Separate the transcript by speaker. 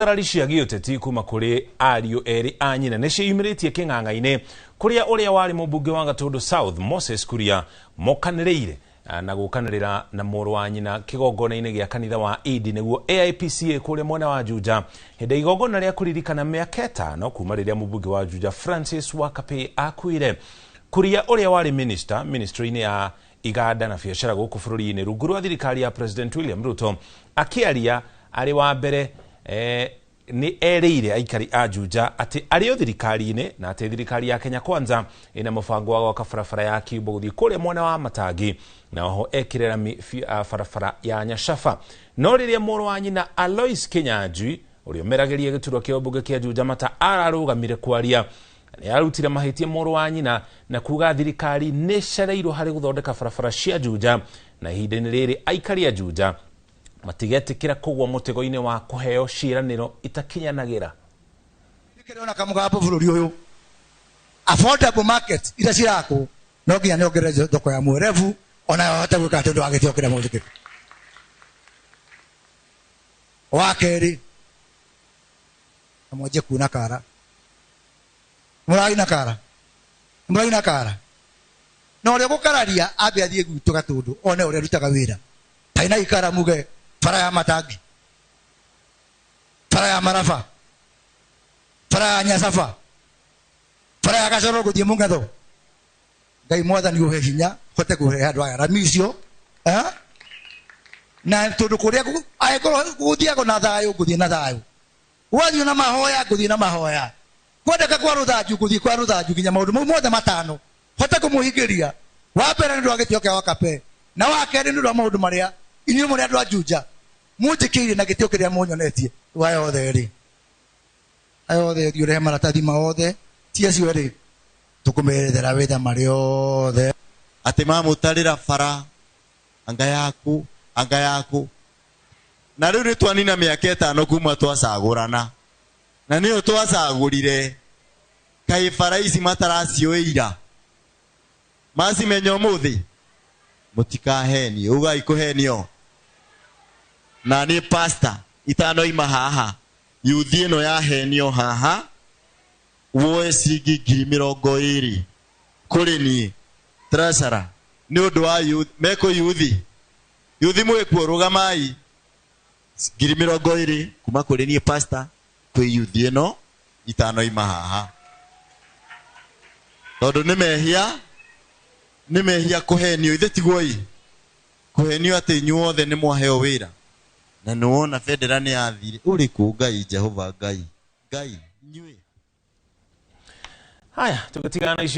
Speaker 1: Ngarari cia gĩũteti kuma kũrĩ ariũ erĩ a nyina nĩ ciĩyumĩrĩtie kĩng'ang'a-inĩ kũrĩa ũrĩa warĩ mũmbunge wa Gatũndũ South Moses Kuria mokanĩrĩire na gũkanĩrĩra na mũrũ wa nyina kĩgongona-inĩ gĩa kanitha wa Idi nĩguo AIPCA kũrĩa mwena wa Juja hĩndĩ ya igongona rĩa kũririkana mĩaka 5 kuma rĩrĩa mũmbunge wa Juja Francis Wakape akuire. Kuria ũrĩa warĩ minister ministry-inĩ ya iganda na biacara gũkũ bũrũri-inĩ rungu rwa thirikari ya President William Ruto akĩaria arĩ wa mbere nĩ erĩire aikari a Juja atĩ arĩ o thirikari-inĩ na atĩ thirikari ya Kenya Kwanza ĩna mũbango wa gwaka barabara ya Kiumbo gũthiĩ kũrĩa mwena wa Matangi na oho ekĩre rami barabara ya Nyacaba. No rĩrĩa mũrũ wa nyina Alois Kinyanjui ũrĩa ũmeragĩria gĩturwa kĩa ũmbunge kĩa Juja Mata ararũgamire kwaria nĩ arutire mahĩtia mũrũ wa nyina na kuga thirikari nĩ cereirwo harĩ gũthondeka barabara cia Juja na ihinda-inĩ rĩrĩ aikari a Juja matigetĩkĩra kũgwa mũtego-inĩ wa kũheo ciĩranĩro itakinyanagĩra.
Speaker 2: Ndĩkĩrona kamũgambo bũrũri ũyũ affordable market ira cirakwo no nginya nĩongerere thoko ya mwerevu ona hote gwĩka atĩ ũndũ wa gĩtĩo kĩrĩa mũthikĩru. Wa kerĩ na mwanjie kuuna kara mũraina kara mũraina kara na ũrĩa ũgũkararia ambe athiĩ gwitũ Gatũndũ one ũrĩa arutaga wĩra taina ikara muge bara ya Matangi, bara ya Maraba, bara ya Nyacaba, bara ya Gacoro gũthiĩ Mũng'etho. Ngai mwathani ũhe hinya hote kũhe andũ aya rami icio na tondũ kũrĩa angĩkorwo gũthiagwo na thayũ ngũthiĩ na thayũ, gwathiĩ na mahoya ngũthiĩ na mahoya, kwendeka kwa rũthanju ngũthiĩ kwa rũthanju nginya maũndũ mau mothe matano hote kũmũhingĩria. Wa mbere nĩ ũndũ wa gĩtĩo kĩa Wakape na wa kerĩ nĩ ũndũ wa maũndũ marĩa inyuĩ mũrĩ andũ a Juja mũnjĩkĩire na gĩtĩo kĩrĩa mũnyonetie. Aya othe rĩ, aya othe thiĩ ũrehe maratathi ma othe ti acio rĩ tũkũmerethera wĩra marĩ othe
Speaker 3: atĩ mamũtarĩra bara anga yaku anga yaku na rĩu nĩ twanina mĩaka 5 kuma twacagũrana na nĩyo twacagũrire kaĩ bara ici mataracioĩira macimenya ũmũthĩ mũtikahenio ugai kũhenio na nĩ pastor itanoima haha yuthi ĩno yahenio haha woe ciringi 20,000 kũrĩ niĩ treasurer nĩ ũndũ wa youth mekũ yuthi yuthi mwĩkuo rũgamai 20,000 kuma kũrĩ niĩ pastor kwĩ yuthi ĩno itanoima haha tondũ nĩ mehia kũhenio ithe tiguo kũhenio atĩ inyuothe nĩ mwaheo wĩra na nĩ wona bendera nĩ yathire ũrĩ kũ Ngai Jehova Ngai Ngai inyuĩ.
Speaker 1: Haya tũgĩtigana icio.